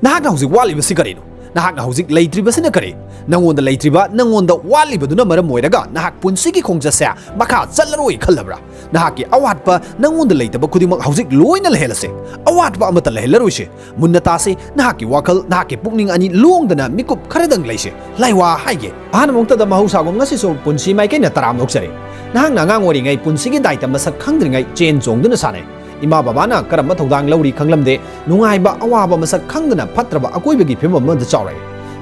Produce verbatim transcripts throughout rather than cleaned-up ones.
ꯅꯍꯥꯛꯅ ꯍꯧꯖꯤꯛ ꯋꯥꯠꯂꯤꯕꯁꯤ ꯀꯔꯤꯅꯣ? ꯅꯍꯥꯛꯅ ꯍꯧꯖꯤꯛ ꯂꯩꯇ꯭ꯔꯤꯕꯁꯤꯅ ꯀꯔꯤ? ꯅꯪꯉꯣꯟꯗ ꯂꯩꯇ꯭ꯔꯤꯕ, ꯅꯪꯉꯣꯟꯗ ꯋꯥꯠꯂꯤꯕꯗꯨꯅ ꯃꯔꯝ ꯑꯣꯏꯔꯒ ꯅꯍꯥꯛ ꯄꯨꯟꯁꯤꯒꯤ ꯈꯣꯡꯆꯠꯁꯦ ꯃꯈꯥ ꯆꯠꯂꯔꯣꯏ ꯈꯜꯂꯕ꯭ꯔꯥ? ꯅꯍꯥꯛꯀꯤ ꯑꯋꯥꯠꯄ ꯅꯪꯉꯣꯟꯗ ꯂꯩꯇꯕ ꯈꯨꯗꯤꯡꯃꯛ ꯍꯧꯖꯤꯛ ꯂꯣꯏꯅ ꯂꯩꯍꯜꯂꯁꯦ꯫ ꯑꯋꯥꯠꯄ ꯑꯃꯠꯇ ꯂꯩꯍꯜꯂꯔꯣꯏꯁꯦ꯫ ꯃꯨꯟꯅ ꯇꯥꯁꯤ, ꯅꯍꯥꯛꯀꯤ ꯋꯥꯈꯜ, ꯅꯍꯥꯛꯀꯤ ꯄꯨꯛꯅꯤꯡ ꯑꯅꯤ ꯂꯣꯡꯗꯅ ꯃꯤꯀꯨꯞ ꯈꯔꯗꯪ ꯂꯩꯁꯦ꯫ ꯂꯥꯏꯋꯥ ꯍꯥꯏꯒꯦ꯫ ꯑꯍꯥꯟꯕ ꯃꯛꯇꯗ ꯃꯍꯧꯁꯥꯒꯨꯝ ꯉꯁꯤꯁꯨ ꯄꯨꯟꯁꯤ ꯃꯥꯏꯀꯩꯅ ꯇꯔꯥꯝꯅ ꯑꯣꯛꯆꯔꯤ꯫ ꯅꯍꯥꯛꯅ ꯑꯉꯥꯡ ꯑꯣꯏꯔꯤꯉꯩ ꯄꯨꯟꯁꯤꯒꯤ ꯗꯥꯏꯇ ꯃꯁꯛ ꯈꯪꯗ꯭ꯔꯤꯉꯩ ꯆꯦꯟ ꯆꯣꯡꯗꯨꯅ ꯁꯥꯟꯅꯩ꯫ ꯏꯃꯥ ꯕꯕꯥꯅ ꯀꯔꯝꯕ ꯊꯧꯗꯥꯡ ꯂꯧꯔꯤ ꯈꯪꯂꯝꯗꯦ꯫ ꯅꯨꯡꯉꯥꯏꯕ ꯑꯋꯥꯕ ꯃꯁꯛ ꯈꯪꯗꯅ ꯐꯠꯇ꯭ꯔꯕ ꯑꯀꯣꯏꯕꯒꯤ ꯐꯤꯕꯝ ꯑꯃꯗ ꯆꯥꯎꯔꯛꯏ꯫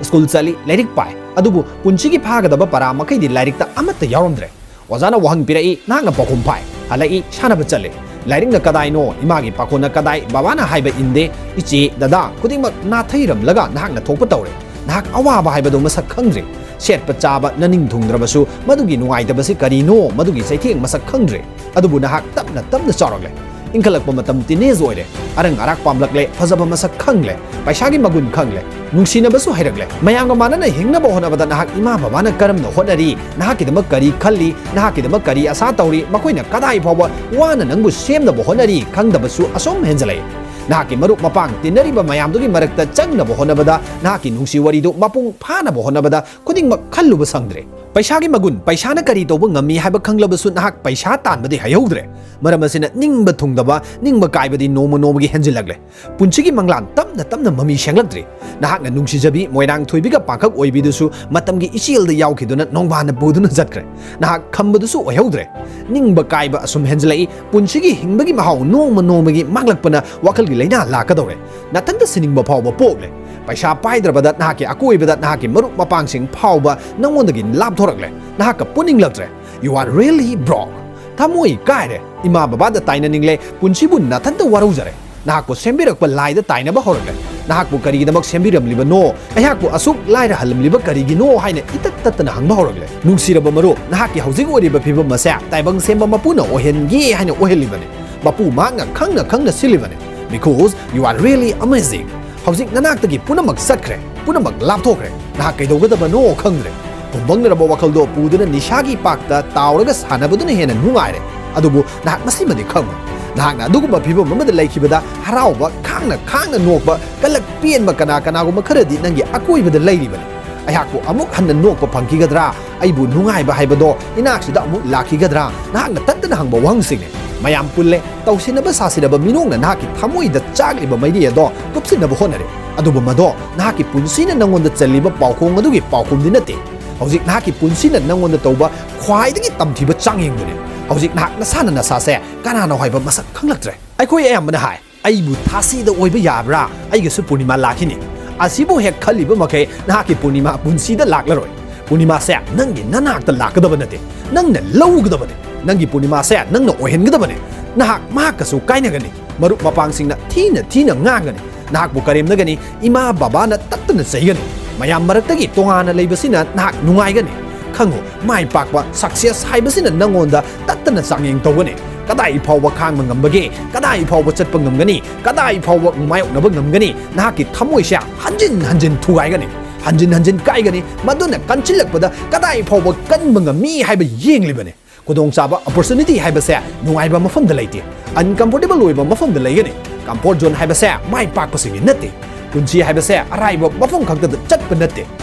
ꯁ꯭ꯀꯨꯜ ꯆꯠꯂꯤ, ꯂꯥꯏꯔꯤꯛ ꯄꯥꯏ, ꯑꯗꯨꯕꯨ ꯄꯨꯟꯁꯤꯒꯤ ꯐꯥꯒꯗꯕ ꯄꯔꯥ ꯃꯈꯩꯗꯤ ꯂꯥꯏꯔꯤꯛꯇ ꯑꯃꯠꯇ ꯌꯥꯎꯔꯝꯗ꯭ꯔꯦ꯫ ꯑꯣꯖꯥꯅ ꯋꯥꯍꯪ ꯄꯤꯔꯛꯏ, ꯅꯍꯥꯛꯅ ꯄꯥꯎꯈꯨꯝ ꯐꯥꯏ꯫ ꯍꯜꯂꯛꯏ, ꯁꯥꯟꯅꯕ ꯆꯠꯂꯦ꯫ ꯂꯥꯏꯔꯤꯛꯅ ꯀꯗꯥꯏꯅꯣ, ꯏꯃꯥꯒꯤ ꯄꯥꯈꯣꯟꯅ ꯀꯗꯥꯏ, ꯕꯕꯥꯅ ꯍꯥꯏꯕ ꯏꯟꯗꯦ, ꯏꯆꯦ, ꯗꯗꯥ ꯈꯨꯗꯤꯡꯃꯛ ꯅꯥꯊꯩꯔꯝꯂꯒ ꯅꯍꯥꯛꯅ ꯊꯣꯛꯄ ꯇꯧꯔꯦ꯫ ꯅꯍꯥꯛ ꯑꯋꯥꯕ ꯍꯥꯏꯕꯗꯨ ꯃꯁꯛ ꯈꯪꯗ꯭ꯔꯦ꯫ ꯁꯦꯠꯄ ꯆꯥꯕ ꯅꯅꯤꯡ ꯊꯨꯡꯗ꯭ꯔꯕꯁꯨ ꯃꯗꯨꯒꯤ ꯅꯨꯡꯉꯥꯏꯇꯕꯁꯤ ꯀꯔꯤꯅꯣ, ꯃꯗꯨꯒꯤ ꯆꯩꯊꯦꯡ ꯃꯁꯛ ꯈꯪꯗ꯭ꯔꯦ꯫ ꯑꯗꯨꯕꯨ ꯅꯍꯥꯛ ꯇꯞꯅ ꯇꯞꯅ ꯆꯥꯎꯔꯛꯂꯦ꯫ ꯏꯟꯈꯠꯂꯛꯄ ꯃꯇꯝ ꯇꯤꯅꯦꯖ ꯑꯣꯏꯔꯦ꯫ ꯑꯔꯪ ꯑꯔꯥꯛ ꯄꯥꯝꯂꯛꯂꯦ, ꯐꯖꯕ ꯃꯁꯛ ꯈꯪꯂꯦ, ꯄꯩꯁꯥꯒꯤ ꯃꯒꯨꯟ ꯈꯪꯂꯦ, ꯅꯨꯡꯁꯤꯅꯕꯁꯨ ꯍꯩꯔꯛꯂꯦ꯫ ꯃꯌꯥꯝꯒ ꯃꯥꯟꯅꯅ ꯍꯤꯡꯅꯕ ꯍꯣꯠꯅꯕꯗ ꯅꯍꯥꯛ ꯏꯃꯥ ꯕꯕꯥꯅ ꯀꯔꯝꯅ ꯍꯣꯠꯅꯔꯤ, ꯅꯍꯥꯛꯀꯤꯗꯃꯛ ꯀꯔꯤ ꯈꯜꯂꯤ, ꯅꯍꯥꯛꯀꯤꯗꯃꯛ ꯀꯔꯤ ꯑꯁꯥ ꯇꯧꯔꯤ, ꯃꯈꯣꯏꯅ ꯀꯗꯥꯏ ꯐꯥꯎꯕ ꯋꯥꯅ ꯅꯪꯕꯨ ꯁꯦꯝꯅꯕ ꯍꯣꯠꯅꯔꯤ ꯈꯪꯗꯕꯁꯨ ꯑꯁꯨꯝ ꯍꯦꯟꯖꯜꯂꯛꯏ꯫ ꯅꯍꯥꯛꯀꯤ ꯃꯔꯨꯞ ꯃꯄꯥꯡ ꯇꯤꯟꯅꯔꯤꯕ ꯃꯌꯥꯝꯗꯨꯒꯤ ꯃꯔꯛꯇ ꯆꯪꯅꯕ ꯍꯣꯠꯅꯕꯗ, ꯅꯍꯥꯛꯀꯤ ꯅꯨꯡꯁꯤ ꯋꯥꯔꯤꯗꯨ ꯃꯄꯨꯡ ꯐꯥꯅꯕ ꯍꯣꯠꯅꯕꯗ ꯈꯨꯗꯤꯡꯃꯛ ꯈꯜꯂꯨꯕ ꯁꯪꯗ꯭ꯔꯦ꯫ ꯄꯩꯁꯥꯒꯤ ꯃꯒꯨꯟ, ꯄꯩꯁꯥꯅ ꯀꯔꯤ ꯇꯧꯕ ꯉꯝꯃꯤ ꯍꯥꯏꯕ ꯈꯪꯂꯕꯁꯨ ꯅꯍꯥꯛ ꯄꯩꯁꯥ ꯇꯥꯟꯕꯗꯤ ꯍꯩꯍꯧꯗ꯭ꯔꯦ꯫ ꯃꯔꯝ ꯑꯁꯤꯅ ꯅꯤꯡꯕ ꯊꯨꯡꯗꯕ, ꯅꯤꯡꯕ ꯀꯥꯏꯕꯗꯤ ꯅꯣꯡꯃ ꯅꯣꯡꯃꯒꯤ ꯍꯦꯟꯖꯤꯜꯂꯛꯂꯦ꯫ ꯄꯨꯟꯁꯤꯒꯤ ꯃꯪꯂꯥꯟ ꯇꯞꯅ ꯇꯞꯅ ꯃꯃꯤ ꯁꯦꯡꯂꯛꯇ꯭ꯔꯦ꯫ ꯅꯍꯥꯛꯅ ꯅꯨꯡꯁꯤꯖꯕꯤ ꯃꯣꯏꯔꯥꯡ ꯊꯣꯏꯕꯤꯒ ꯄꯥꯡꯈꯛ ꯑꯣꯏꯕꯤꯗꯨꯁꯨ ꯃꯇꯝꯒꯤ ꯏꯆꯦꯜꯗ ꯌꯥꯎꯈꯤꯗꯨꯅ ꯅꯣꯡꯕꯥꯟꯅ ꯄꯨꯗꯨꯅ ꯆꯠꯈ꯭ꯔꯦ꯫ ꯅꯍꯥꯛ ꯈꯝꯕꯗꯨꯁꯨ ꯑꯣꯏꯍꯧꯗ꯭ꯔꯦ꯫ ꯅꯤꯡꯕ ꯀꯥꯏꯕ ꯑꯁꯨꯝ ꯍꯦꯟꯖꯤꯜꯂꯛꯏ꯫ ꯄꯨꯟꯁꯤꯒꯤ ꯍꯤꯡꯕꯒꯤ ꯃꯍꯥꯎ ꯅꯣꯡꯃ ꯅꯣꯡꯃꯒꯤ ꯃꯥꯡꯂꯛꯄꯅ ꯋꯥꯈꯜꯒꯤ ꯂꯥꯏꯅꯥ ꯂꯥꯛꯀꯗꯧꯔꯦ꯫ ꯅꯥꯊꯟꯇ ꯁꯤꯅꯤꯡꯕ ꯐꯥꯎꯕ ꯄꯣꯛꯂꯦ꯫ ꯄꯩꯁꯥ ꯄꯥꯏꯗ꯭ꯔꯕꯗ ꯅꯍꯥꯛꯀꯤ ꯑꯀꯣꯏꯕꯗ ꯅꯍꯥꯛꯀꯤ ꯃꯔꯨꯞ ꯃꯄꯥꯡꯁꯤꯡ ꯐꯥꯎꯕ ꯅꯪꯉꯣꯟꯗꯒꯤ ꯂꯥꯞꯊꯣꯔꯛꯂꯦ꯫ ꯅꯍꯥꯛꯀ ꯄꯨꯅꯤꯡꯂꯛꯇ꯭ꯔꯦ꯫ You are really broke. ꯊꯃꯣꯏ ꯀꯥꯏꯔꯦ꯫ ꯏꯃꯥ ꯕꯕꯥꯗ ꯇꯥꯏꯅꯅꯤꯡꯂꯦ꯫ ꯄꯨꯟꯁꯤꯕꯨ ꯅꯥꯊꯟꯇ ꯋꯥꯔꯧꯖꯔꯦ꯫ ꯅꯍꯥꯛꯄꯨ ꯁꯦꯝꯕꯤꯔꯛꯄ ꯂꯥꯏꯗ ꯇꯥꯏꯅꯕ ꯍꯧꯔꯛꯂꯦ꯫ ꯅꯍꯥꯛꯄꯨ ꯀꯔꯤꯒꯤꯗꯃꯛ ꯁꯦꯝꯕꯤꯔꯝꯂꯤꯕꯅꯣ? ꯑꯩꯍꯥꯛꯄꯨ ꯑꯁꯨꯛ ꯂꯥꯏꯔꯍꯜꯂꯝꯂꯤꯕ ꯀꯔꯤꯒꯤꯅꯣ ꯍꯥꯏꯅ ꯏꯇꯠ ꯇꯠꯇꯅ ꯍꯪꯕ ꯍꯧꯔꯛꯂꯦ꯫ ꯅꯨꯡꯁꯤꯔꯕ ꯃꯔꯨꯞ, ꯅꯍꯥꯛꯀꯤ ꯍꯧꯖꯤꯛ ꯑꯣꯏꯔꯤꯕ ꯐꯤꯕꯝ ꯑꯁꯦ ꯇꯥꯏꯕꯪ ꯁꯦꯝꯕ ꯃꯄꯨꯅ ꯑꯣꯏꯍꯟꯒꯦ ꯍꯥꯏꯅ ꯑꯣꯏꯍꯜꯂꯤꯕꯅꯤ꯫ ꯃꯄꯨ ꯃꯍꯥꯛꯅ ꯈꯪꯅ ꯈꯪꯅ ꯁꯤꯜꯂꯤꯕꯅꯤ꯫ Because you are really amazing. ꯍꯧꯖꯤꯛ ꯅꯅꯥꯛꯇꯒꯤ ꯄꯨꯝꯅꯃꯛ ꯆꯠꯈ꯭ꯔꯦ, ꯄꯨꯝꯅꯃꯛ ꯂꯥꯞꯊꯣꯛꯈ꯭ꯔꯦ꯫ ꯅꯍꯥꯛ ꯀꯩꯗꯧꯒꯗꯕꯅꯣ ꯈꯪꯗ꯭ꯔꯦ꯫ ꯄꯨꯝꯕꯪꯅꯔꯕ ꯋꯥꯈꯜꯗꯣ ꯄꯨꯗꯨꯅ ꯅꯤꯁꯥꯒꯤ ꯄꯥꯛꯇ ꯇꯥꯎꯔꯒ ꯁꯥꯟꯅꯕꯗꯨꯅ ꯍꯦꯟꯅ ꯅꯨꯡꯉꯥꯏꯔꯦ꯫ ꯑꯗꯨꯕꯨ ꯅꯍꯥꯛ ꯃꯁꯤꯃꯗꯤ ꯈꯪꯉꯨ, ꯅꯍꯥꯛꯅ ꯑꯗꯨꯒꯨꯝꯕ ꯐꯤꯚꯝ ꯑꯃꯗ ꯂꯩꯈꯤꯕꯗ ꯍꯔꯥꯎꯕ, ꯈꯥꯡꯅ ꯈꯥꯡꯅ ꯅꯣꯛꯄ, ꯀꯂꯛ ꯄꯦꯟꯕ ꯀꯅꯥ ꯀꯅꯥꯒꯨꯝꯕ ꯈꯔꯗꯤ ꯅꯪꯒꯤ ꯑꯀꯣꯏꯕꯗ ꯂꯩꯔꯤꯕꯅꯤ꯫ "ꯑꯩꯍꯥꯛꯄꯨ ꯑꯃꯨꯛ ꯍꯟꯅ ꯅꯣꯛꯄ ꯐꯪꯈꯤꯒꯗ꯭ꯔꯥ? ꯑꯩꯕꯨ ꯅꯨꯡꯉꯥꯏꯕ ꯍꯥꯏꯕꯗꯣ ꯏꯅꯥꯛꯁꯤꯗ ꯑꯃꯨꯛ ꯂꯥꯛꯈꯤꯒꯗ꯭ꯔꯥ?" ꯅꯍꯥꯛꯅ ꯇꯠꯇꯅ ꯍꯪꯕ ꯋꯥꯍꯪꯁꯤꯡꯅꯤ꯫ ꯃꯌꯥꯝ ꯄꯨꯜꯂꯦ, ꯇꯧꯁꯤꯟꯅꯕ ꯁꯥꯁꯤꯟꯅꯕ ꯃꯤꯅꯣꯛꯅ ꯅꯍꯥꯛꯀꯤ ꯊꯃꯣꯏꯗ ꯆꯥꯛꯂꯤꯕ ꯃꯩꯔꯤ ꯑꯗꯣ ꯀꯨꯞꯁꯤꯟꯅꯕ ꯍꯣꯠꯅꯔꯦ꯫ ꯑꯗꯨꯕꯨ ꯃꯗꯣ ꯅꯍꯥꯛꯀꯤ ꯄꯨꯟꯁꯤꯅ ꯅꯪꯉꯣꯟꯗ ꯆꯜꯂꯤꯕ ꯄꯥꯎꯈꯣꯡ ꯑꯗꯨꯒꯤ ꯄꯥꯎꯈꯨꯝꯗꯤ ꯅꯠꯇꯦ꯫ ꯍꯧꯖꯤꯛ ꯅꯍꯥꯛꯀꯤ ꯄꯨꯟꯁꯤꯅ ꯅꯪꯉꯣꯟꯗ ꯇꯧꯕ ꯈ꯭ꯋꯥꯏꯗꯒꯤ ꯇꯝꯊꯤꯕ ꯆꯥꯡꯌꯦꯡꯗꯨꯅꯤ꯫ ꯍꯧꯖꯤꯛ ꯅꯍꯥꯛ ꯅꯁꯥꯅ ꯅꯁꯥꯁꯦ ꯀꯅꯥꯅꯣ ꯍꯥꯏꯕ ꯃꯁꯛ ꯈꯪꯂꯛꯇ꯭ꯔꯦ꯫ ꯑꯩꯈꯣꯏ ꯑꯌꯥꯝꯕꯅ ꯍꯥꯏ, "ꯑꯩꯕꯨ ꯊꯥꯁꯤꯗ ꯑꯣꯏꯕ ꯌꯥꯕ꯭ꯔꯥ? ꯑꯩꯒꯁꯨ ꯄꯨꯔꯅꯤꯃꯥ ꯂꯥꯛꯈꯤꯅꯤ"꯫ ꯑꯁꯤꯕꯨ ꯍꯦꯛ ꯈꯜꯂꯤꯕ ꯃꯈꯩ ꯅꯍꯥꯛꯀꯤ ꯄꯨꯔꯅꯤꯃꯥ ꯄꯨꯟꯁꯤꯗ ꯂꯥꯛꯂꯔꯣꯏ꯫ ꯄꯨꯔꯅꯤꯃꯥꯁꯦ ꯅꯪꯒꯤ ꯅꯅꯥꯛꯇ ꯂꯥꯛꯀꯗꯕ ꯅꯠꯇꯦ, ꯅꯪꯅ ꯂꯧꯒꯗꯕꯅꯤ꯫ ꯅꯪꯒꯤ ꯄꯨꯔꯅꯤꯃꯥꯁꯦ ꯅꯪꯅ ꯑꯣꯏꯍꯟꯒꯗꯕꯅꯤ꯫ ꯅꯍꯥꯛ ꯃꯍꯥꯛꯀꯁꯨ ꯀꯥꯏꯅꯒꯅꯤ, ꯃꯔꯨꯞ ꯃꯄꯥꯡꯁꯤꯡꯅ ꯊꯤꯅ ꯊꯤꯅ ꯉꯥꯡꯒꯅꯤ, ꯅꯍꯥꯛꯄꯨ ꯀꯔꯦꯝꯅꯒꯅꯤ, ꯏꯃꯥ ꯕꯕꯥꯅ ꯇꯠꯇꯅ ꯆꯩꯒꯅꯤ꯫ ꯃꯌꯥꯝ ꯃꯔꯛꯇꯒꯤ ꯇꯣꯉꯥꯟꯅ ꯂꯩꯕꯁꯤꯅ ꯅꯍꯥꯛ ꯅꯨꯡꯉꯥꯏꯒꯅꯤ꯫ ꯈꯪꯉꯨ, ꯃꯥꯏ ꯄꯥꯛꯄ, success ꯍꯥꯏꯕꯁꯤꯅ ꯅꯪꯉꯣꯟꯗ ꯇꯠꯇꯅ ꯆꯥꯡꯌꯦꯡ ꯇꯧꯒꯅꯤ꯫ ꯀꯗꯥꯏ ꯐꯥꯎꯕ ꯈꯥꯡꯕ ꯉꯝꯕꯒꯦ? ꯀꯗꯥꯏ ꯐꯥꯎꯕ ꯆꯠꯄ ꯉꯝꯒꯅꯤ? ꯀꯗꯥꯏ ꯐꯥꯎꯕ ꯃꯥꯌꯣꯛꯅꯕ ꯉꯝꯒꯅꯤ? ꯅꯍꯥꯛꯀꯤ ꯊꯃꯣꯏꯁꯦ ꯍꯟꯖꯤꯟ ꯍꯟꯖꯤꯟ ꯊꯨꯒꯥꯏꯒꯅꯤ, ꯍꯟꯖꯤꯟ ꯍꯟꯖꯤꯟ ꯀꯥꯏꯒꯅꯤ꯫ ꯃꯗꯨꯅ ꯀꯟꯁꯤꯜꯂꯛꯄꯗ ꯀꯗꯥꯏ ꯐꯥꯎꯕ ꯀꯟꯕ ꯉꯝꯃꯤ ꯍꯥꯏꯕ ꯌꯦꯡꯂꯤꯕꯅꯤ꯫ ꯈꯨꯗꯣꯡꯆꯥꯕ, opportunity ꯍꯥꯏꯕꯁꯦ ꯅꯨꯡꯉꯥꯏꯕ ꯃꯐꯝꯗ ꯂꯩꯇꯦ, uncomfortable ꯑꯣꯏꯕ ꯃꯐꯝꯗ ꯂꯩꯒꯅꯤ꯫ Comfort zone ꯍꯥꯏꯕꯁꯦ ꯃꯥꯏ ꯄꯥꯛꯄꯁꯤꯡꯒꯤ ꯅꯠꯇꯦ꯫ ꯄꯨꯟꯁꯤ ꯍꯥꯏꯕꯁꯦ ꯑꯔꯥꯏꯕ ꯃꯐꯝ ꯈꯛꯇꯗ ꯆꯠꯄ ꯅꯠꯇꯦ꯫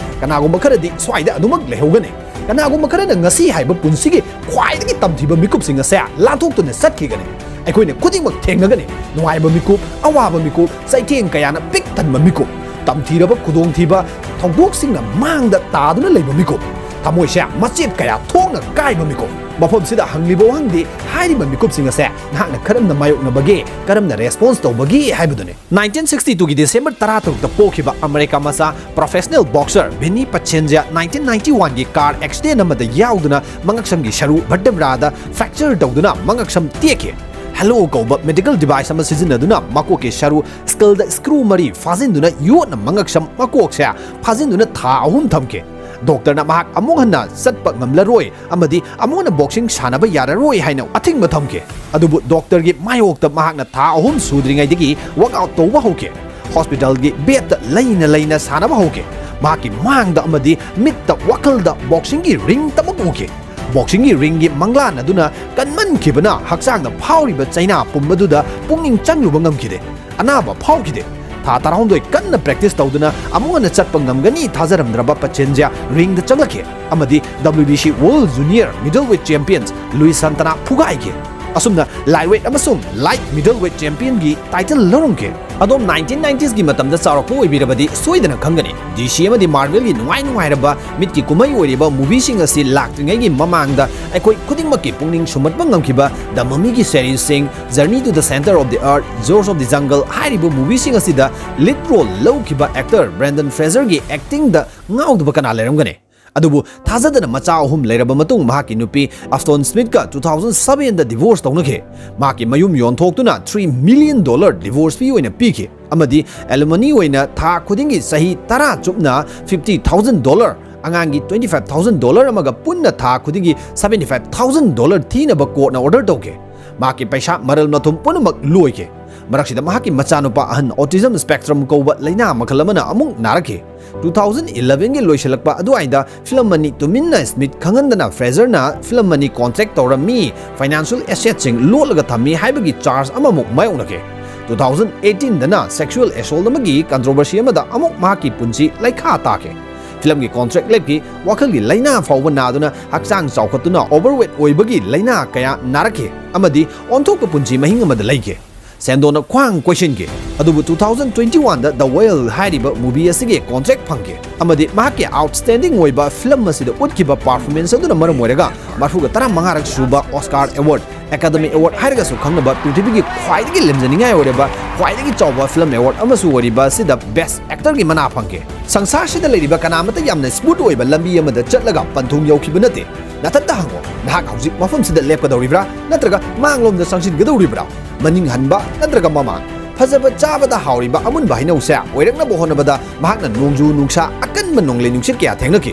ꯀꯅꯥꯒꯨꯝꯕ ꯈꯔꯗꯤ ꯁ꯭ꯋꯥꯏꯗ ꯑꯗꯨꯃꯛ ꯂꯩꯍꯧꯒꯅꯤ꯫ ꯀꯅꯥꯒꯨꯝꯕ ꯈꯔꯅ ꯉꯁꯤ ꯍꯥꯏꯕ ꯄꯨꯟꯁꯤꯒꯤ ꯈ꯭ꯋꯥꯏꯗꯒꯤ ꯇꯝꯊꯤꯕ ꯃꯤꯀꯨꯞꯁꯤꯡ ꯑꯁꯦ ꯂꯥꯟꯊꯣꯛꯇꯨꯅ ꯆꯠꯈꯤꯒꯅꯤ꯫ ꯑꯩꯈꯣꯏꯅ ꯈꯨꯗꯤꯡꯃꯛ ꯊꯦꯡꯅꯒꯅꯤ꯫ ꯅꯨꯡꯉꯥꯏꯕ ꯃꯤꯀꯨꯞ, ꯑꯋꯥꯕ ꯃꯤꯀꯨꯞ, ꯆꯩꯊꯦꯡ ꯀꯌꯥꯅ ꯄꯤꯛ ꯊꯟꯕ ꯃꯤꯀꯨꯞ, ꯇꯝꯊꯤꯔꯕ ꯈꯨꯗꯣꯡꯊꯤꯕ ꯊꯧꯗꯣꯛꯁꯤꯡꯅ ꯃꯥꯡꯗ ꯇꯥꯗꯨꯅ ꯂꯩꯕ ꯃꯤꯀꯨꯞ, ꯊꯃꯣꯏꯁꯦ ꯃꯆꯦꯠ ꯀꯌꯥ ꯊꯣꯛꯅ ꯀꯥꯏꯕ ꯃꯤꯀꯨꯞ꯫ ꯃꯐꯝꯁꯤꯗ ꯍꯪꯂꯤꯕ ꯋꯥꯍꯪꯗꯤ ꯍꯥꯏꯔꯤꯕ ꯃꯤꯀꯨꯞꯁꯤꯡ ꯑꯁꯦ ꯅꯍꯥꯛꯅ ꯀꯔꯝꯅ ꯃꯥꯌꯣꯛꯅꯕꯒꯦ, ꯀꯔꯝꯅ response ꯇꯧꯕꯒꯦ ꯍꯥꯏꯕꯗꯨꯅꯤ꯫ Nineteen sixty two ꯒꯤ December ꯇꯔꯥꯇꯔꯨꯛꯇ ꯄꯣꯛꯈꯤꯕ ꯑꯃꯦꯔꯤꯀꯥ ꯃꯆꯥ professional boxer Vinny Pacienza nineteen ninety one ꯒꯤ car accident ꯑꯃꯗ ꯌꯥꯎꯗꯨꯅ ꯃꯉꯛꯁꯝꯒꯤ ꯁꯔꯨ vertebra ꯗ fracture ꯇꯧꯗꯨꯅ ꯃꯉꯛꯁꯝ ꯇꯦꯛꯈꯤ꯫ Halo ꯀꯧꯕ medical device ꯑꯃ ꯁꯤꯖꯤꯟꯅꯗꯨꯅ ꯃꯀꯣꯛꯀꯤ ꯁꯔꯨ skull ꯗ screw ꯃꯔꯤ ꯐꯥꯖꯤꯟꯗꯨꯅ ꯌꯣꯠꯅ ꯃꯉꯛꯁꯝ ꯃꯀꯣꯛꯁꯦ ꯐꯥꯖꯤꯟꯗꯨꯅ ꯊꯥ ꯑꯍꯨꯝ ꯊꯝꯈꯤ꯫ Doctor ꯅ ꯃꯍꯥꯛ ꯑꯃꯨꯛ ꯍꯟꯅ ꯆꯠꯄ ꯉꯝꯂꯔꯣꯏ ꯑꯃꯗꯤ ꯑꯃꯨꯛ ꯍꯟꯅ boxing ꯁꯥꯟꯅꯕ ꯌꯥꯔꯔꯣꯏ ꯍꯥꯏꯅ ꯑꯊꯤꯡꯕ ꯊꯝꯈꯤ꯫ ꯑꯗꯨꯕꯨ doctor ꯒꯤ ꯃꯥꯌꯣꯛꯇ ꯃꯍꯥꯛꯅ ꯊꯥ ꯑꯍꯨꯝ ꯁꯨꯗ꯭ꯔꯤꯉꯩꯗꯒꯤ workout ꯇꯧꯕ ꯍꯧꯈꯤ꯫ Hospital ꯒꯤ bed ꯇ ꯂꯩꯅ ꯂꯩꯅ ꯁꯥꯟꯅꯕ ꯍꯧꯈꯤ꯫ ꯃꯍꯥꯛꯀꯤ ꯃꯥꯡꯗ ꯑꯃꯗꯤ ꯃꯤꯠꯇ, ꯋꯥꯈꯜꯗ boxing ꯒꯤ ring ꯇꯃꯛ ꯎꯈꯤ꯫ ꯕꯣꯛꯁꯤꯡꯒꯤ ꯔꯤꯡꯒꯤ ꯃꯪꯂꯥꯟ ꯑꯗꯨꯅ ꯀꯟꯃꯟꯈꯤꯕꯅ ꯍꯛꯆꯥꯡꯗ ꯐꯥꯎꯔꯤꯕ ꯆꯩꯅꯥ ꯄꯨꯝꯕꯗꯨꯗ ꯄꯨꯛꯅꯤꯡ ꯆꯪꯂꯨꯕ ꯉꯝꯈꯤꯗꯦ꯫ ꯑꯅꯥꯕ ꯐꯥꯎꯈꯤꯗꯦ꯫ ꯊꯥ ꯇꯔꯥꯍꯨꯝꯗꯣꯏ ꯀꯟꯅ ꯄ꯭ꯔꯦꯛꯇꯤꯁ ꯇꯧꯗꯨꯅ ꯑꯃꯨꯛ ꯍꯟꯅ ꯆꯠꯄ ꯉꯝꯒꯅꯤ ꯊꯥꯖꯔꯝꯗ꯭ꯔꯕ ꯄꯆꯦꯟꯖ꯭ꯌꯥ ꯔꯤꯡꯗ ꯆꯪꯂꯛꯈꯤ ꯑꯃꯗꯤ W B C World Junior Middleweight Champions Luis Santana ꯐꯨꯒꯥꯏꯈꯤ꯫ ꯑꯁꯨꯝꯅ ꯂꯥꯏꯠ ꯋꯦꯠ ꯑꯃꯁꯨꯡ ꯂꯥꯏꯠ ꯃꯤꯗꯜ ꯋꯦꯠ ꯆꯦꯝꯄꯤꯌꯟꯒꯤ ꯇꯥꯏꯇꯜ ꯂꯧꯔꯝꯈꯤ꯫ ꯑꯗꯣꯝ ꯅꯥꯏꯟꯇꯤꯟ ꯅꯥꯏꯟꯇꯤꯁꯀꯤ ꯃꯇꯝꯗ ꯆꯥꯎꯔꯛꯄ ꯑꯣꯏꯕꯤꯔꯕꯗꯤ ꯁꯣꯏꯗꯅ ꯈꯪꯒꯅꯤ꯫ D C ꯑꯃꯗꯤ ꯃꯥꯔꯚꯦꯜꯒꯤ ꯅꯨꯡꯉꯥꯏ ꯅꯨꯡꯉꯥꯏꯔꯕ ꯃꯤꯠꯀꯤ ꯀꯨꯝꯍꯩ ꯑꯣꯏꯔꯤꯕ ꯃꯨꯚꯤꯁꯤꯡ ꯑꯁꯤ ꯂꯥꯛꯇ꯭ꯔꯤꯉꯩꯒꯤ ꯃꯃꯥꯡꯗ ꯑꯩꯈꯣꯏ ꯈꯨꯗꯤꯡꯃꯛꯀꯤ ꯄꯨꯛꯅꯤꯡ ꯁꯨꯝꯍꯠꯄ ꯉꯝꯈꯤꯕ The Mummyꯒꯤ ꯁꯦꯔꯤꯁꯁꯤꯡ, Journey to the Centre of the Earth, George of the Jungle ꯍꯥꯏꯔꯤꯕ ꯃꯨꯚꯤꯁꯤꯡ ꯑꯁꯤꯗ ꯂꯤꯗ ꯔꯣꯜ ꯂꯧꯈꯤꯕ ꯑꯦꯛꯇꯔ ꯕ꯭ꯔꯦꯟꯗꯟ ꯐ꯭ꯔꯦꯖꯔꯒꯤ ꯑꯦꯛꯇꯤꯡꯗ ꯉꯥꯎꯗꯕ ꯀꯅꯥ ꯂꯩꯔꯝꯒꯅꯤ? ꯑꯗꯨꯕꯨ ꯊꯥꯖꯗꯅ ꯃꯆꯥ ꯑꯍꯨꯝ ꯂꯩꯔꯕ ꯃꯇꯨꯡ ꯃꯍꯥꯛꯀꯤ ꯅꯨꯄꯤ ꯑꯐꯇꯣꯟ ꯁ꯭ꯃꯤꯊꯀ two thousand sevenꯗ divorce ꯇꯧꯅꯈꯤ꯫ ꯃꯍꯥꯛꯀꯤ ꯃꯌꯨꯝ ꯌꯣꯟꯊꯣꯛꯇꯨꯅ three million dollar divorce fee ꯑꯣꯏꯅ ꯄꯤꯈꯤ ꯑꯃꯗꯤ alimony ꯑꯣꯏꯅ ꯊꯥ ꯈꯨꯗꯤꯡꯒꯤ ꯆꯍꯤ ꯇꯔꯥ ꯆꯨꯞꯅ fifty thousand dollar, ꯑꯉꯥꯡꯒꯤ twenty five thousand dollar ꯑꯃꯒ ꯄꯨꯟꯅ ꯊꯥ ꯈꯨꯗꯤꯡꯒꯤ seventy five thousand dollar ꯊꯤꯅꯕ ꯀꯣꯔꯠꯅ ꯑꯣꯔꯗꯔ ꯇꯧꯈꯤ꯫ ꯃꯍꯥꯛꯀꯤ ꯄꯩꯁꯥ ꯃꯔꯜ ꯃꯊꯨꯝ ꯄꯨꯝꯅꯃꯛ ꯂꯣꯏꯈꯤ꯫ ꯃꯔꯛꯁꯤꯗ ꯃꯍꯥꯛꯀꯤ ꯃꯆꯥꯅꯨꯄꯥ ꯑꯍꯟ autism spectrum ꯀꯧꯕ ꯂꯩꯅꯥ ꯃꯈꯜ ꯑꯃꯅ ꯑꯃꯨꯛ ꯅꯥꯔꯛꯈꯤ꯫ Two thousand elevenꯒꯤ ꯂꯣꯏꯁꯤꯜꯂꯛꯄ ꯑꯗꯨꯋꯥꯏꯗ ꯐꯤꯂꯝ ꯑꯅꯤ ꯇꯨꯃꯤꯟꯅ ꯁ꯭ꯃꯤꯊ ꯈꯪꯍꯟꯗꯅ ꯐ꯭ꯔꯦꯖꯔꯅ ꯐꯤꯂꯝ ꯑꯅꯤ ꯀꯣꯟꯇ꯭ꯔꯦꯛ ꯇꯧꯔꯝꯃꯤ, ꯐꯥꯏꯅꯥꯟꯁꯤꯌꯦꯜ ꯑꯦꯁꯦꯠꯁꯤꯡ ꯂꯣꯠꯂꯒ ꯊꯝꯃꯤ ꯍꯥꯏꯕꯒꯤ ꯆꯥꯔꯖ ꯑꯃꯃꯨꯛ ꯃꯥꯌꯣꯛꯅꯈꯤ꯫ Two thousand eighteenꯗꯅ sexual assault ꯑꯃꯒꯤ controversy ꯑꯃꯗ ꯑꯃꯨꯛ ꯃꯍꯥꯛꯀꯤ ꯄꯨꯟꯁꯤ ꯂꯩꯈꯥ ꯇꯥꯈꯤ꯫ ꯐꯤꯂꯝꯒꯤ ꯀꯣꯟꯇ꯭ꯔꯦꯛ ꯂꯦꯞꯈꯤ, ꯋꯥꯈꯜꯒꯤ ꯂꯩꯅꯥ ꯐꯥꯎꯕ ꯅꯥꯗꯨꯅ ꯍꯛꯆꯥꯡ ꯆꯥꯎꯈꯠꯇꯨꯅ overweight ꯑꯣꯏꯕꯒꯤ ꯂꯩꯅꯥ ꯀꯌꯥ ꯅꯥꯔꯛꯈꯤ ꯑꯃꯗꯤ ꯑꯣꯟꯊꯣꯛꯄ ꯄꯨꯟꯁꯤ ꯃꯍꯤꯡ ꯑꯃꯗ ꯂꯩꯈꯤ꯫ ꯁꯦꯟꯗꯣꯟꯅ ꯈ꯭ꯋꯥꯡ ꯀꯣꯏꯁꯤꯟꯈꯤ꯫ ꯑꯗꯨꯕꯨ two thousand twenty oneꯗ The Whale ꯍꯥꯏꯔꯤꯕ movie ꯑꯁꯤꯒꯤ ꯀꯣꯟꯇ꯭ꯔꯦꯛ ꯐꯪꯈꯤ ꯑꯃꯗꯤ ꯃꯍꯥꯛꯀꯤ outstanding ꯑꯣꯏꯕ ꯐꯤꯂꯝ ꯑꯁꯤꯗ ꯎꯠꯈꯤꯕ performance ꯑꯗꯨꯅ ꯃꯔꯝ ꯑꯣꯏꯔꯒ ꯃꯔꯐꯨꯒ ꯇꯔꯥ ꯃꯉꯥꯔꯛ ꯁꯨꯕ Oscar Award, Academy Award ꯍꯥꯏꯔꯒꯁꯨ ꯈꯪꯅꯕ ꯄ꯭ꯔꯤꯊꯤꯕꯤꯒꯤ ꯈ꯭ꯋꯥꯏꯗꯒꯤ ꯂꯦꯝꯖꯅꯤꯡꯉꯥꯏ ꯑꯣꯏꯔꯕ ꯈ꯭ꯋꯥꯏꯗꯒꯤ ꯆꯥꯎꯕ ꯐꯤꯂꯝ award ꯑꯃꯁꯨ ꯑꯣꯏꯔꯤꯕ ꯑꯁꯤꯗ best actorꯒꯤ ꯃꯅꯥ ꯐꯪꯈꯤ꯫ ꯁꯪꯁꯥꯔꯁꯤꯗ ꯂꯩꯔꯤꯕ ꯀꯅꯥꯃꯠꯇ ꯌꯥꯝꯅ smooth ꯑꯣꯏꯕ ꯂꯝꯕꯤ ꯑꯃꯗ ꯆꯠꯂꯒ ꯄꯟꯊꯨꯡ ꯌꯧꯈꯤꯕ ꯅꯠꯇꯦ꯫ ꯅꯊꯟꯇ ꯍꯪꯉꯣ, ꯅꯍꯥꯛ ꯍꯧꯖꯤꯛ ꯃꯐꯝꯁꯤꯗ ꯂꯦꯞꯀꯗꯧꯔꯤꯕ꯭ꯔꯥ ꯅꯠꯇ꯭ꯔꯒ ꯃꯥꯡꯂꯣꯝꯗ ꯆꯪꯁꯤꯟꯒꯗꯧꯔꯤꯕ꯭ꯔꯥ? ꯃꯅꯤꯡ ꯍꯟꯕ ꯅꯠꯇ꯭ꯔꯒ ꯃꯃꯥꯡ? ꯐꯖꯕ ꯆꯥꯕꯗ ꯍꯥꯎꯔꯤꯕ ꯑꯃꯨꯟꯕ ꯍꯩꯅꯧꯁꯦ ꯑꯣꯏꯔꯛꯅꯕ ꯍꯣꯠꯅꯕꯗ ꯃꯍꯥꯛꯅ ꯅꯣꯡꯖꯨ ꯅꯨꯡꯁꯥ ꯑꯀꯟꯕ ꯅꯣꯡꯂꯩ ꯅꯨꯡꯁꯤꯠ ꯀꯌꯥ ꯊꯦꯡꯅꯈꯤ꯫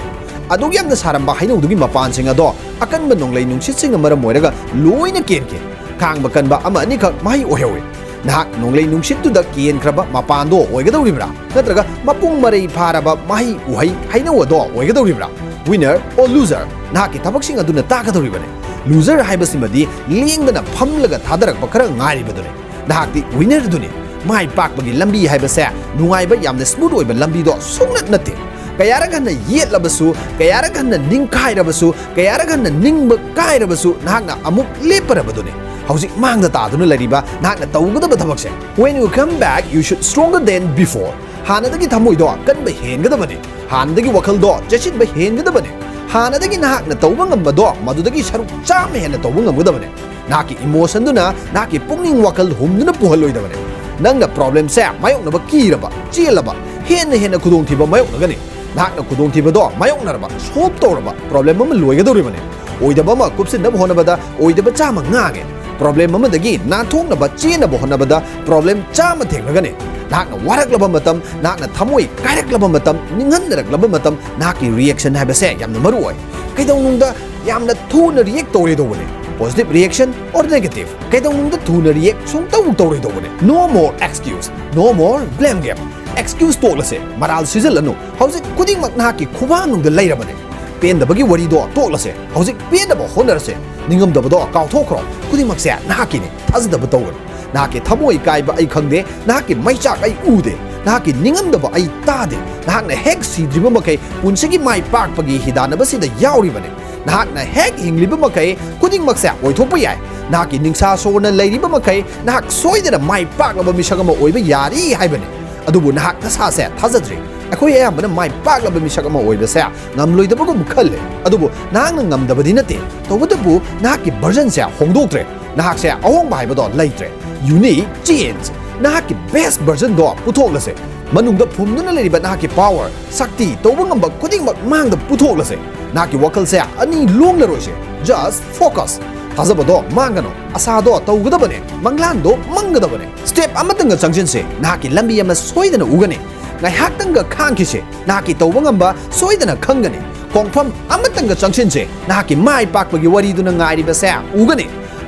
ꯑꯗꯨꯛ ꯌꯥꯝꯅ ꯁꯥꯔꯝꯕ ꯍꯩꯅꯧꯗꯨꯒꯤ ꯃꯄꯥꯟꯁꯤꯡ ꯑꯗꯣ ꯑꯀꯟꯕ ꯅꯣꯡꯂꯩ ꯅꯨꯡꯁꯤꯠꯁꯤꯡꯅ ꯃꯔꯝ ꯑꯣꯏꯔꯒ ꯂꯣꯏꯅ ꯀꯦꯟꯈꯤ꯫ ꯈꯥꯡꯕ ꯀꯟꯕ ꯑꯃ ꯑꯅꯤꯈꯛ ꯃꯍꯩ ꯑꯣꯏꯍꯧꯏ꯫ ꯅꯍꯥꯛ ꯅꯣꯡꯂꯩ ꯅꯨꯡꯁꯤꯠꯇꯨꯗ ꯀꯦꯟꯈ꯭ꯔꯕ ꯃꯄꯥꯟꯗꯣ ꯑꯣꯏꯒꯗꯧꯔꯤꯕ꯭ꯔꯥ? ꯅꯠꯇ꯭ꯔꯒ ꯃꯄꯨꯡ ꯃꯔꯩ ꯐꯥꯔꯕ ꯃꯍꯩ ꯎꯍꯩ ꯍꯩꯅꯧ ꯑꯗꯣ ꯑꯣꯏꯒꯗꯧꯔꯤꯕ꯭ꯔꯥ? Winner or loser, ꯅꯍꯥꯛꯀꯤ ꯊꯕꯛꯁꯤꯡ ꯑꯗꯨꯅ ꯇꯥꯛꯀꯗꯧꯔꯤꯕꯅꯤ꯫ Loser ꯍꯥꯏꯕꯁꯤꯃꯗꯤ ꯂꯦꯡꯗꯅ ꯐꯝꯂꯒ ꯊꯥꯗꯔꯛꯄ ꯈꯔ ꯉꯥꯏꯔꯤꯕꯗꯨꯅꯤ꯫ ꯅꯍꯥꯛꯇꯤ winner ꯗꯨꯅꯤ꯫ ꯃꯥꯏ ꯄꯥꯛꯄꯒꯤ ꯂꯝꯕꯤ ꯍꯥꯏꯕꯁꯦ ꯅꯨꯡꯉꯥꯏꯕ, ꯌꯥꯝꯅ smooth ꯑꯣꯏꯕ ꯂꯝꯕꯤꯗꯣ ꯁꯨꯡꯅꯠ ꯅꯠꯇꯦ꯫ ꯀꯌꯥꯔꯛ ꯍꯟꯅ ꯌꯦꯠꯂꯕꯁꯨ, ꯀꯌꯥꯔꯛ ꯍꯟꯅ ꯅꯤꯡꯈꯥꯏꯔꯕꯁꯨ, ꯀꯌꯥꯔꯛ ꯍꯟꯅ ꯅꯤꯡꯕ ꯀꯥꯏꯔꯕꯁꯨ, ꯅꯍꯥꯛꯅ ꯑꯃꯨꯛ ꯂꯦꯞꯄꯔꯕꯗꯨꯅꯤ꯫ ꯍꯧꯖꯤꯛ ꯃꯥꯡꯗ ꯇꯥꯗꯨꯅ ꯂꯩꯔꯤꯕ ꯅꯍꯥꯛꯅ ꯇꯧꯒꯗꯕ ꯊꯕꯛꯁꯦ, when you come back, you should stronger than before. ꯍꯥꯟꯅꯗꯒꯤ ꯊꯃꯣꯏꯗꯣ ꯀꯟꯕ ꯍꯦꯟꯒꯗꯕꯅꯤ꯫ ꯍꯥꯟꯅꯗꯒꯤ ꯋꯥꯈꯜꯗꯣ ꯆꯦꯠꯁꯤꯟꯕ ꯍꯦꯟꯒꯗꯕꯅꯤ꯫ ꯍꯥꯟꯅꯗꯒꯤ ꯅꯍꯥꯛꯅ ꯇꯧꯕ ꯉꯝꯕꯗꯣ ꯃꯗꯨꯗꯒꯤ ꯁꯔꯨꯛ ꯆꯥꯝꯃ ꯍꯦꯟꯅ ꯇꯧꯕ ꯉꯝꯒꯗꯕꯅꯤ꯫ ꯅꯍꯥꯛꯀꯤ emotion ꯗꯨꯅ ꯅꯍꯥꯛꯀꯤ ꯄꯨꯛꯅꯤꯡ ꯋꯥꯈꯜ ꯍꯨꯝꯗꯨꯅ ꯄꯨꯍꯜꯂꯣꯏꯗꯕꯅꯤ꯫ ꯅꯪꯅ problem ꯁꯦ ꯃꯥꯌꯣꯛꯅꯕ ꯀꯤꯔꯕ, ꯆꯦꯜꯂꯕ, ꯍꯦꯟꯅ ꯍꯦꯟꯅ ꯈꯨꯗꯣꯡꯊꯤꯕ ꯃꯥꯌꯣꯛꯅꯒꯅꯤ꯫ ꯅꯍꯥꯛꯅ ꯈꯨꯗꯣꯡꯊꯤꯕꯗꯣ ꯃꯥꯌꯣꯛꯅꯔꯕ, solve ꯇꯧꯔꯕ, problem ꯑꯃ ꯂꯣꯏꯒꯗꯧꯔꯤꯕꯅꯤ꯫ ꯑꯣꯏꯗꯕ ꯑꯃ ꯀꯨꯞꯁꯤꯟꯅꯕ ꯍꯣꯠꯅꯕꯗ ꯑꯣꯏꯗꯕ ꯆꯥꯝꯃ ꯉꯥꯡꯉꯦ꯫ Problem ꯑꯃꯗꯒꯤ ꯅꯥꯟꯊꯣꯛꯅꯕ ꯆꯦꯟꯅꯕ ꯍꯣꯠꯅꯕꯗ problem ꯆꯥꯝꯃ ꯊꯦꯡꯅꯒꯅꯤ꯫ ꯅꯍꯥꯛꯅ ꯋꯥꯔꯛꯂꯕ ꯃꯇꯝ, ꯅꯍꯥꯛꯅ ꯊꯃꯣꯏ ꯀꯥꯏꯔꯛꯂꯕ ꯃꯇꯝ, ꯅꯤꯡꯍꯟꯅꯔꯛꯂꯕ ꯃꯇꯝ, ꯅꯍꯥꯛꯀꯤ reaction ꯍꯥꯏꯕꯁꯦ ꯌꯥꯝꯅ ꯃꯔꯨ ꯑꯣꯏ꯫ ꯀꯩꯗꯧꯅꯨꯡꯗ ꯌꯥꯝꯅ ꯊꯨꯅ react ꯇꯧꯔꯣꯏꯗꯧꯕꯅꯤ꯫ Positive reaction or negative꯫ ꯀꯩꯗꯧꯅꯨꯡꯗ ꯊꯨꯅ react ꯁꯨꯡꯇꯧ ꯇꯧꯔꯣꯏꯗꯧꯕꯅꯤ꯫ No more excuse, no more blame game꯫ Excuse ꯇꯣꯛꯂꯁꯦ, ꯃꯔꯥꯜ ꯁꯤꯖꯤꯜꯂꯅꯨ꯫ ꯍꯧꯖꯤꯛ ꯈꯨꯗꯤꯡꯃꯛ ꯅꯍꯥꯛꯀꯤ ꯈꯨꯕꯥꯡꯅꯨꯡꯗ ꯂꯩꯔꯕꯅꯤ꯫ ꯄꯦꯟꯗꯕꯒꯤ ꯋꯥꯔꯤꯗꯣ ꯇꯣꯛꯂꯁꯦ꯫ ꯍꯧꯖꯤꯛ ꯄꯦꯟꯅꯕ ꯍꯣꯠꯅꯔꯁꯦ꯫ ꯅꯤꯡꯉꯝꯗꯕꯗꯣ ꯀꯥꯎꯊꯣꯛꯈ꯭ꯔꯣ꯫ ꯈꯨꯗꯤꯡꯃꯛꯁꯦ ꯅꯍꯥꯛꯀꯤꯅꯤ꯫ ꯊꯥꯖꯗꯕ ꯇꯧꯒꯅꯨ꯫ ꯅꯍꯥꯛꯀꯤ ꯊꯃꯣꯏ ꯀꯥꯏꯕ ꯑꯩ ꯈꯪꯗꯦ꯫ ꯅꯍꯥꯛꯀꯤ ꯃꯩꯆꯥꯛ ꯑꯩ ꯎꯗꯦ꯫ ꯅꯍꯥꯛꯀꯤ ꯅꯤꯡꯉꯝꯗꯕ ꯑꯩ ꯇꯥꯗꯦ꯫ ꯅꯍꯥꯛꯅ ꯍꯦꯛ ꯁꯤꯗ꯭ꯔꯤꯕ ꯃꯈꯩ ꯄꯨꯟꯁꯤꯒꯤ ꯃꯥꯏ ꯄꯥꯛꯄꯒꯤ ꯍꯤꯗꯥꯟꯅꯕꯁꯤꯗ ꯌꯥꯎꯔꯤꯕꯅꯤ꯫ ꯅꯍꯥꯛꯅ ꯍꯦꯛ ꯍꯤꯡꯂꯤꯕ ꯃꯈꯩ ꯈꯨꯗꯤꯡꯃꯛꯁꯦ ꯑꯣꯏꯊꯣꯛꯄ ꯌꯥꯏ꯫ ꯅꯍꯥꯛꯀꯤ ꯅꯤꯡꯁꯥ ꯁꯣꯔꯅ ꯂꯩꯔꯤꯕ ꯃꯈꯩ ꯅꯍꯥꯛ ꯁꯣꯏꯗꯅ ꯃꯥꯏ ꯄꯥꯛꯂꯕ ꯃꯤꯁꯛ ꯑꯃ ꯑꯣꯏꯕ ꯌꯥꯔꯤ ꯍꯥꯏꯕꯅꯤ꯫ ꯑꯗꯨꯕꯨ ꯅꯍꯥꯛ ꯅꯁꯥꯁꯦ ꯊꯥꯖꯗ꯭ꯔꯤ꯫ ꯑꯩꯈꯣꯏ ꯑꯌꯥꯝꯕꯅ ꯃꯥꯏ ꯄꯥꯛꯂꯕ ꯃꯤꯁꯛ ꯑꯃ ꯑꯣꯏꯕꯁꯦ ꯉꯝꯂꯣꯏꯗꯕꯒꯨꯝ ꯈꯜꯂꯦ꯫ ꯑꯗꯨꯕꯨ ꯅꯍꯥꯛꯅ ꯉꯝꯗꯕꯗꯤ ꯅꯠꯇꯦ꯫ ꯇꯧꯕꯇꯕꯨ ꯅꯍꯥꯛꯀꯤ version ꯁꯦ ꯍꯣꯡꯗꯣꯛꯇ꯭ꯔꯦ꯫ ꯅꯍꯥꯛꯁꯦ ꯑꯍꯣꯡꯕ ꯍꯥꯏꯕꯗꯣ ꯂꯩꯇ꯭ꯔꯦ꯫ You need change꯫ ꯅꯍꯥꯛꯀꯤ best version ꯗꯣ ꯄꯨꯊꯣꯛꯂꯁꯦ꯫ ꯃꯅꯨꯡꯗ ꯐꯨꯝꯗꯨꯅ ꯂꯩꯔꯤꯕ ꯅꯍꯥꯛꯀꯤ power, ꯁꯛꯇꯤ, ꯇꯧꯕ ꯉꯝꯕ ꯈꯨꯗꯤꯡꯃꯛ ꯃꯥꯡꯗ ꯄꯨꯊꯣꯛꯂꯁꯦ꯫ ꯅꯍꯥꯛꯀꯤ ꯋꯥꯈꯜꯁꯦ ꯑꯅꯤ ꯂꯣꯡꯂꯔꯣꯏꯁꯦ꯫ Just focus꯫ ꯊꯥꯖꯕꯗꯣ ꯃꯥꯡꯒꯅꯨ꯫ ꯑꯁꯥꯗꯣ ꯇꯧꯒꯗꯕꯅꯦ꯫ ꯃꯪꯂꯥꯟꯗꯣ ꯃꯪꯒꯗꯕꯅꯦ꯫ Step ꯑꯃꯇꯪꯒ ꯆꯪꯁꯤꯟꯁꯦ꯫ ꯅꯍꯥꯛꯀꯤ ꯂꯝꯕꯤ ꯑꯃ ꯁꯣꯏꯗꯅ ꯎꯒꯅꯤ꯫ ꯉꯥꯏꯍꯥꯛꯇꯪꯒ ꯈꯥꯡꯈꯤꯁꯦ꯫ ꯅꯍꯥꯛꯀꯤ ꯇꯧꯕ ꯉꯝꯕ ꯁꯣꯏꯗꯅ ꯈꯪꯒꯅꯤ꯫ ꯈꯣꯡꯐꯝ ꯑꯃꯇꯪꯒ ꯆꯪꯁꯤꯟꯁꯦ꯫ ꯅꯍꯥꯛꯀꯤ ꯃꯥꯏ ꯄꯥꯛꯄꯒꯤ ꯋꯥꯔꯤꯗꯨꯅ ꯉꯥꯏꯔꯤꯕꯁꯦ ꯎꯒꯅꯤ꯫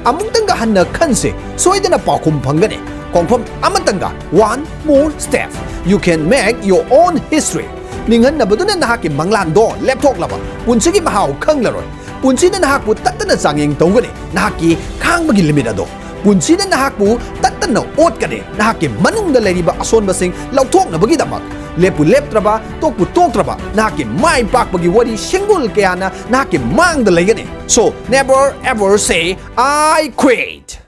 ꯑꯃꯨꯛꯇꯪꯒ ꯍꯟꯅ ꯈꯟꯁꯦ꯫ ꯁꯣꯏꯗꯅ ꯄꯥꯎꯈꯨꯝ ꯐꯪꯒꯅꯤ꯫ ꯈꯣꯡꯐꯝ ꯑꯃꯇꯪꯒ, one more step, you can make your own history꯫ ꯅꯤꯡꯍꯟꯅꯕꯗꯨꯅ ꯅꯍꯥꯛꯀꯤ ꯃꯪꯂꯥꯟꯗꯣ ꯂꯦꯞꯊꯣꯛꯂꯕ꯫ ꯄꯨꯟꯁꯤꯒꯤ ꯃꯍꯥꯎ ꯈꯪꯂꯔꯣꯏ꯫ ꯄꯨꯟꯁꯤꯅ ꯅꯍꯥꯛꯄꯨ ꯇꯠꯇꯅ ꯆꯥꯡꯌꯦꯡ ꯇꯧꯒꯅꯤ, ꯅꯍꯥꯛꯀꯤ ꯈꯥꯡꯕꯒꯤ limit ꯑꯗꯣ꯫ ꯄꯨꯟꯁꯤꯅ ꯅꯍꯥꯛꯄꯨ ꯇꯠꯇꯅ ꯑꯣꯠꯀꯅꯤ, ꯅꯍꯥꯛꯀꯤ ꯃꯅꯨꯡꯗ ꯂꯩꯔꯤꯕ ꯑꯁꯣꯟꯕꯁꯤꯡ ꯂꯧꯊꯣꯛꯅꯕꯒꯤꯗꯃꯛ꯫ ꯂꯦꯞꯄꯨ ꯂꯦꯞꯇ꯭ꯔꯕ, ꯇꯣꯛꯄꯨ ꯇꯣꯛꯇ꯭ꯔꯕ, ꯅꯍꯥꯛꯀꯤ ꯃꯥꯏ ꯄꯥꯛꯄꯒꯤ ꯋꯥꯔꯤ ꯁꯤꯡꯒꯨꯜ ꯀꯌꯥꯅ ꯅꯍꯥꯛꯀꯤ ꯃꯥꯡꯗ ꯂꯩꯒꯅꯤ꯫ So, never ever say, "I quit"꯫